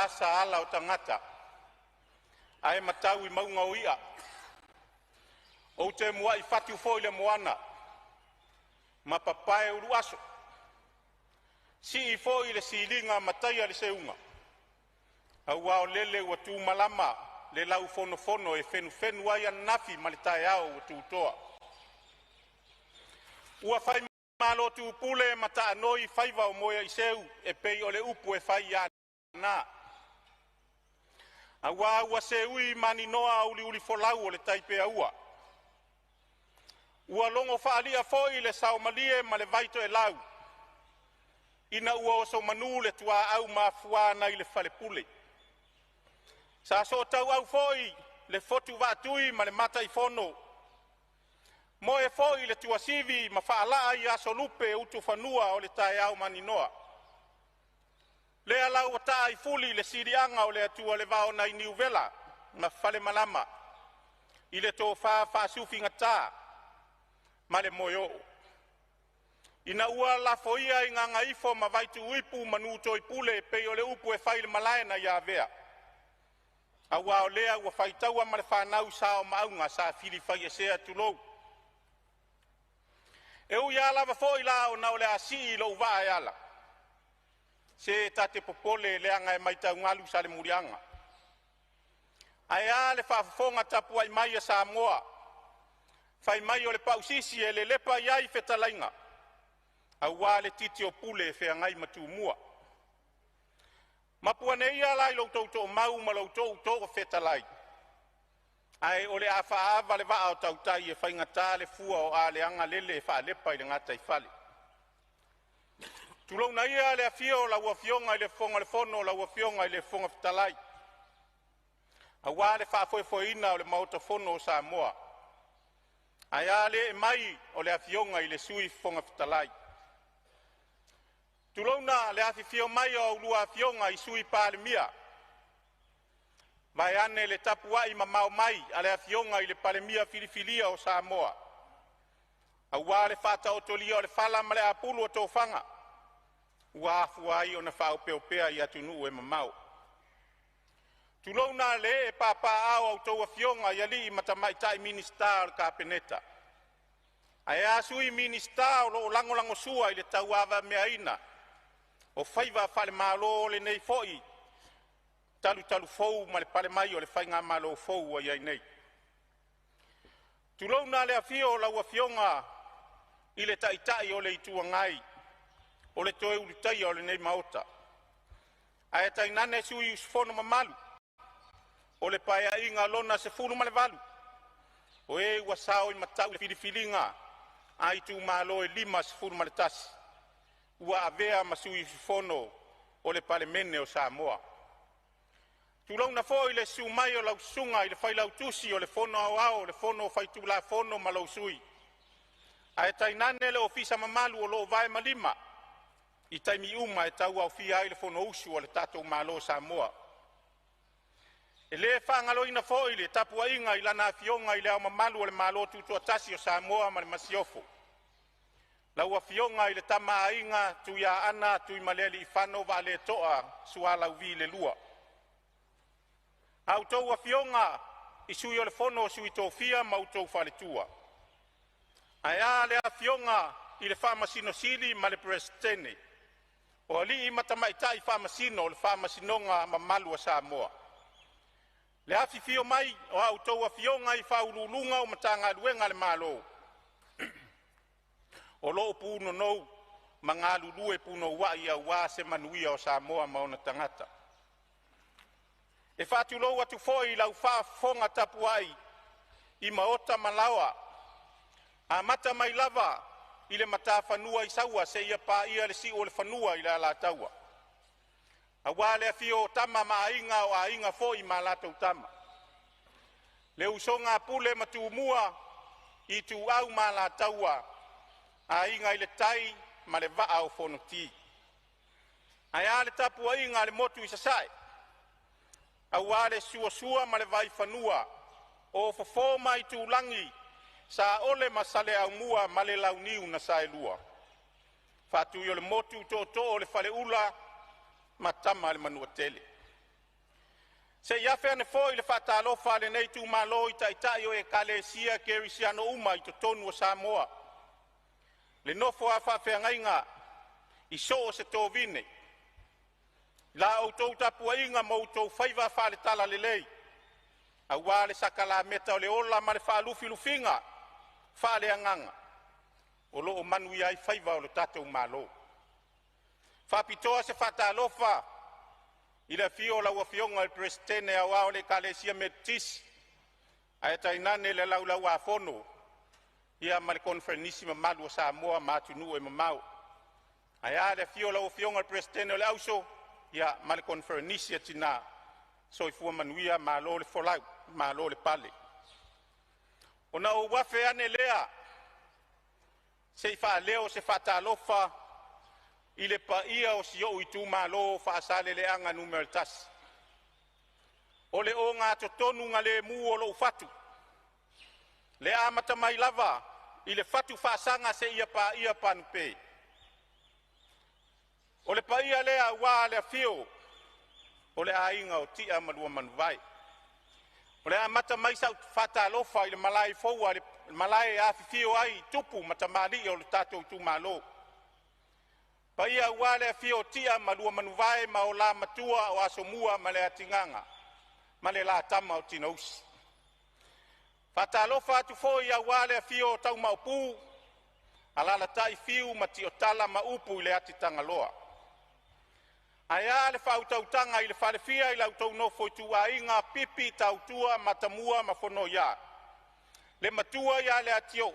asaasa ala o tagata ae matau i mauga o i'a. Ou te muai fatu foi le moana ma papae uluaso. Sii foi le siliga ma taia le seuga, aua o lele ua tumalama le laufonofono e fenufenu ai ananafi ma le taeao ua tutoa. Ua faimalotu pule ma taanoi faiva o Moeaiseu e pei o le upu e fai i Aana, aua ua seui maninoa a uliulifolau o le taipeaua. Ua logo faalia foi le saomalie ma le vaitoelau ina ua osomanu le tuaau mafua nai le falepule. Sa sootauau foi le fotu vaatui ma le Mataifono, moe foi le tuasivi ma faalaa i asolupe utufanua o le taeao maninoa. Lea la ua taa i fuli le siliaga o le Atua le vao nai Niuvela ma Falemalama i le tofa faasufigata ma le moeoo, ina ua lafoia i gagaifo ma vaituuipu manutoipule e pei o le upu e fai i le malae nai Avea, aua o lea ua faitaua ma le fanau sa o Maauga sa fili faiesea, tulou. E ui lava foi la ona o le a sii lou vaa e ala, se ta te popole leaga e matau galu Salemuliaga. Ae a le faafofoga tapuai mai a Samoa? Fai mai o le pausisi e lelepa i ai fetalaiga aua le titi o Pule e feagai ma Tumua. Mapu ane ia la i lo outou toomau ma lo outou toofetalai, ae o le a faaava le vaa o tautai e faigata le fua o aleaga lele e faalepa i le gataifale. Tulouna ia le afio o lau Afioga i le Fofoga o le Fono, lau Afioga i le Fofoga Fetalai, aua le faafoefoeina o le Maota Fono o Samoa. Ae a le ee mai o le Afioga i le Sui Fofoga Fetalai. Tulouna le afifio mai o a oulua afioga i Sui Palemia, vaeane le tapuai mamao mai a le Afioga i le Palemia filifilia o Samoa, aua le faataotolia o le fala ma le apulu o tofaga ua afua ai ona faaopeopea i atunuu e mamao. Tulouna le ee papaaao o a outou afioga i alii ma tamaitai Minisita o le Kapeneta, ae a sui Minisita o lo o lagolagosua i le tauavameaina o faiva falemalo o lenei foi talutalufou ma le pale mai o le faigmalo fou ua i ai nei. Tulouna le afio o lau Afioga i le Taitai o le Itu Agai, o le toe Ulutaia o lenei Maota, ae tainane sui usufono mamalu o le Paeaiga lona XVII o e ua saoimatau i le filifiliga a itumalo e 51 ua avea ma sui usufono o le Palemene o Samoa. Tulouna foi le susu mai o lau susuga i le Failautusi o le Fono Aoao o le Fono Faitulafono ma lou Sui, ae tainane le Ofisa mamalu o lo o vae ma lima i taimi uma e tauaofia ai le Fonousu a lo tatou Malo o Samoa. E le faagaloina foi le tapuaiga i Lana Afioga i Le Ao Mamalu o le Malo Tutoatasi o Samoa ma le Masiofo, lau Afioga i le Tama a Aiga Tuiaana Tuimalealiifano Vaaletoa Sualauvi II, a outou afioga i Sui o le Fono a Sui Tofia ma outou faletua. Ae a le afioga i le Faamasino Sili ma le Peresetene, o alii ma tamaitai Faamasino o le Faamasinoga mamalu a Samoa. Le afifio mai o a outou afioga i Faauluuluga o Matagaluega a le Malo o lo o punonou ma galulue punouai aua se manuia o Samoa ma ona tagata. E faatulou atu foi i lau faafofoga tapuai i maota ma laoa, amata mai lava i le matafanua i Saua seia paia le siuolefanua i le Alataua, aua le afio o Tama ma Aiga, o Aiga foi ma latou Tama, le usoga a Pule ma Tumua, Ituau ma Alataua, Aiga i le Tai ma le Vaa o Fonoti. Ae a le tapuaiga a le motu i Sasae, aua le susu o Sua ma le Vaifanua, o Fofo ma Aitulagi, Saole ma Saleaaumua ma le Launiu na Saelua, Faatuiolemotu, Tootoo o le Faleula ma Tama a le Manuatele. Se i afe ane foi le faatalofa a lenei itumalo i Taitai o Ekalesia Kerisiano uma i totonu o Samoa, le nofo a faafeagaiga i so o se tovine, la outou tapuaiga ma outou faiva faale-Talalelei, aua le sakalameta o le ola ma le faalufilufiga faaleagaga o lo o manuia ai faiva o le tatou Malo. E faapitoa se faatalofa i le afio o lau Afioga i le Peresetene Aoao o le Ekalesia Metotisi, ae tainane le Laulau-a-Fono ma le Koneferenisi mamalu a Samoa ma atunuu e mamao. Ae a le afio o lau Afioga i le Peresetene o le Auso ma le Koneferenisi a Tina. Soifua manuia, malo le folau, malo le pale. Ona ou afe ane lea se i faaleo se faatalofa i le paia o si ou itumalo o Faasaleleaga Nu.1, o le ogatotonu o lou fatu, le amata mai lava i le fatu faasaga seia paia Panupe. O le paia lea aua le afio o le aiga o Tia ma Luamanuvae. O le a amata mai sau faatalofa i le malae i Fou le malae e afifio ai tupu ma tamalii o le tatou itumalo. Paia aua le afio o Tia ma Luamanuvae ma o la Matua o Asomua ma Leatigaga ma le la Tama o Tinousi. Faatalofa atu foi aua le afio o Taumaopu, alalatai Fiu ma Tiotala ma upu i le Atitagaloa. Ae a le faautautaga i le falefia i la outou nofo ituaiga Pipi, Tautua, Matamua ma Fonoia, le matua ia Leatinuu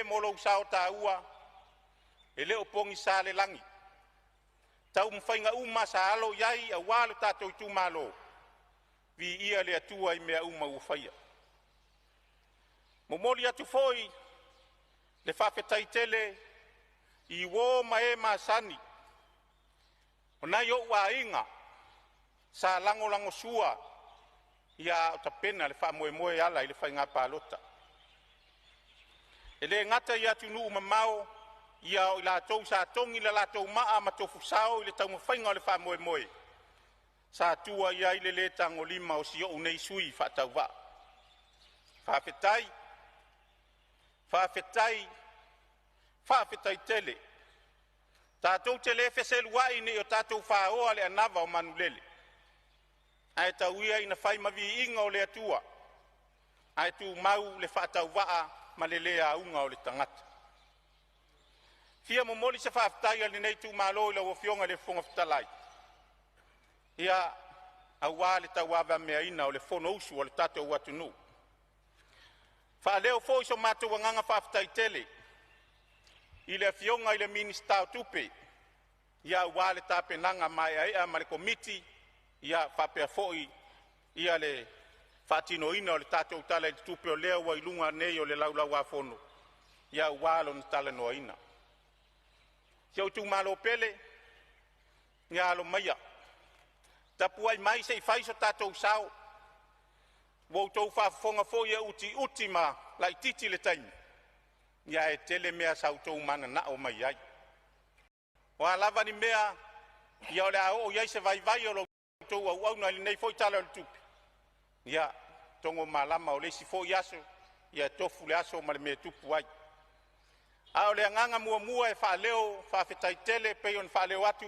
mo lou sao taua e le o pogisa le lagi, taumafaiga uma sa alo i ai aua lo tatou itumalo. Viia le Atua i mea uma ua faia. Momoli atu foi le faafetai tele i uo ma e masani o nai ou aiga sa lagolagosua a o tapena le faamoemoe e ala i le faiga palota. E le gata i atunuu mamao ia o i latou sa togi le latou maa ma tofusao i le taumafaiga o le faamoemoe, sa tua i ai le le tagolima o si ou nei sui faatauvaa. Faafetai, faafetai, faafetai tele. Tatou te le feseluai ne i o tatou faoa le anava o manulele, ae tau ia ina fai ma viiga o le Atua, ae tumau le faatauvaa ma le le auga o le tagata. E fia momoli se faafetai a lenei itumalo i lau Afioga i le Fofoga Fetalai, aua le tauavameaina o le Fonousu a le tatou atunuu. Faaleo foi so matou agaga faafetai tele i le Afioga i le Minisita o Tupe aua le tapenaga maeaea ma le Komiti faapea foi le faatinoina o le tatou Tala o le Tupe o lea ua i luma nei o le Laulau-a-Fono aua lona talanoaina. Si ou itumalo pele, ia alo maia, tapuai mai se i fai so tatou sao. Ua outou faafofoga foi e utiuti ma laitiiti le taimi, ae tele mea sa outou mananao mai ai. O a lava ni mea o le a oo i ai se vaivai o la outou auauna i lenei foi Tala o le Tupe, ia togomalama o le isi foi aso e tofu le aso ma le mea e tupu ai. A o le agaga muamua e faaleo faafetai tele e pei ona faaleo atu